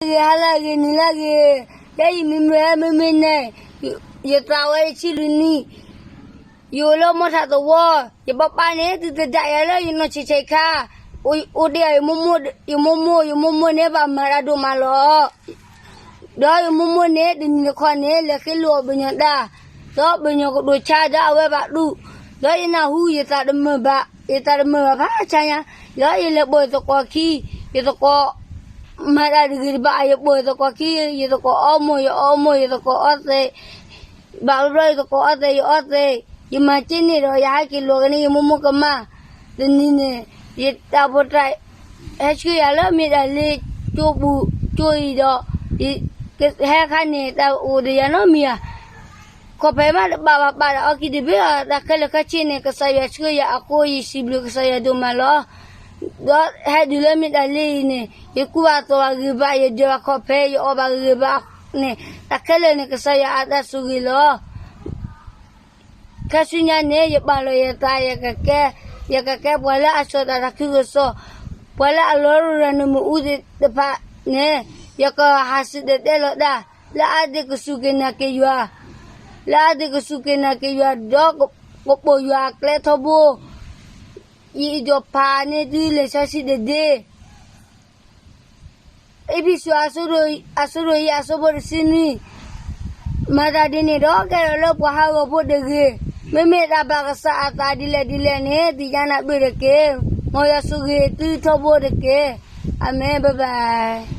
ဂ့ၤ ဟါလၢအဂ့ၤ နံၤလၢအဂ့ၤ, ယဲယမံၤမ့ၢ်ဝဲ မ့မ့ၢ်န့ၣ်, ယသးဝဲယဆံလွံၢ်နံၣ်, ယအိၣ်လၢမိၢ်ထးသဝီ, ယပၢ်ပၢ်န့ၣ် သုတဒၣ်ယၤလၢယနီၢ်ဆံးဆံးခါ, အိၣ်တ့ၢ်ယမိၢ်မိၢ်, ယမိၢ်မိၢ်, ယမိၢ်မိၢ်န့ၣ် ဘၣ်မၤတၢ်ဒိၣ်မးလီၤ. ဒီးယမိၢ်မိၢ်န့ၣ် တနံၤတခီန့ၣ် လဲၤဃ့လိာ်အီၤပှၤကညီတၢ်, ဒီးပှၤကညီကတိၤဆါဒီးအဝဲဘၣ်တူၢ်, ဒီးယနၢ်ဟူယသးတမုာ်ဘၣ်, ယသးတမုာ်ဘၣ်ဖးဆါညါ, ဒီးယလဲၤပိာ်ယသကိးခံ, ယသကိး မၤတၢ်တဂ့ၤတဘၣ် ယပိာ်ယသကိးခံ, ယသကိးအီမိၢ် ယအီမိၢ် ယသကိးအီသဲး, ဘၣ်ဘျီဘျီယသကိးအီသဲး ယအီသဲး, ယမၤက့န့ၣ်ဒီး ယဟဲက့ၤလီၤက့ၤန့ၣ် ယမိၢ်မိၢ်ကမၣ်, တနံၤန့ၣ် ယတၢ်ဖိတၢ် ဟဲဆှၢယၤလၢမ့ၢ်ဒၣ်လၢ ကၠိပူၤကၠိအံၤဒီး, ဟဲခါန့ၣ် တၢ်အိၣ်ဒီးယၤနီတမံၤဧါ, ခီဖဲမးတဘၣ်ဘၣ်ပာ်ဒီးအီခံတဘ့ၣ်အီၤ တၢ်ခဲလၢာ်ခဲဆ့န့ၣ် ကစၢ်ယွၤဆှၢယၤအဃိ ယစံးဘျုးကစၢ်ယွၤဒိၣ်မးလီၤ. ဒီးဟဲတုၤလၢမ့ၢ်ဒၣ်လၢအံၤန့ၣ် ယကူၣ်ဘၣ်သိးဘၣ်ဂ့ၤဘၣ် ယဒၢးဘၣ်ခီဖဲ ယအီၣ်ဘၣ်ဂ့ၤဘၣ်န့ၣ် တၢ်ခဲလၢာ်န့ၣ် ကစၢ်ယွၤအတၢ်ဆိၣ်ဂ့ၤလီၤ. ခဲဆူညါန့ၣ် ယပာ်လီၤယသး ယကကဲ, ယကကဲပှၤလၢအစီၤတၢ်တၢ်ခုကစီၣ်, ပှၤလၢအလီၤရူၢ်ရၤနုာ်မ့ၣ်အူသ့ၣ်တဖၣ်န့ၣ်, ယကဟးစံၣ်တဲၤတဲလီၤတၢ်, လၢအဒုးကစူၢ်က့ၤနာ်က့ၤယွၤ, လၢအဒုးကစူၢ်က့ၤနာ်က့ၤယွၤ ဒီးကပိာ်ယွၤအကျဲထီဘိ, ယအံၤဒီးဖးန့ၢ်သုလံာ်စီဆှံတဒ့ အ့းဖ့းစူး အဆၢဒိၣ်ယဲၢ် အဆၢဖိတဆံနွံ, မၤတၢ်ဒ်န့ၣ်ဒီး ကဲထီၣ်လၢပှၤဟးဂီၤဖိတဂ့ၤ, မ့မ့ၢ်တၢ်ဘၣ်ကစၢ်အသးဒ်လဲၣ်ဒ်လဲၣ်န့ၣ် သ့ၣ်ညါနၢ်ပၢၢ်တက့ၢ်. မ်ယွၤဆိၣ်ဂ့ၤသုထီဘိတက့ၢ်. အၤမ့ၣ်, ဘၣ်ဘၣ်.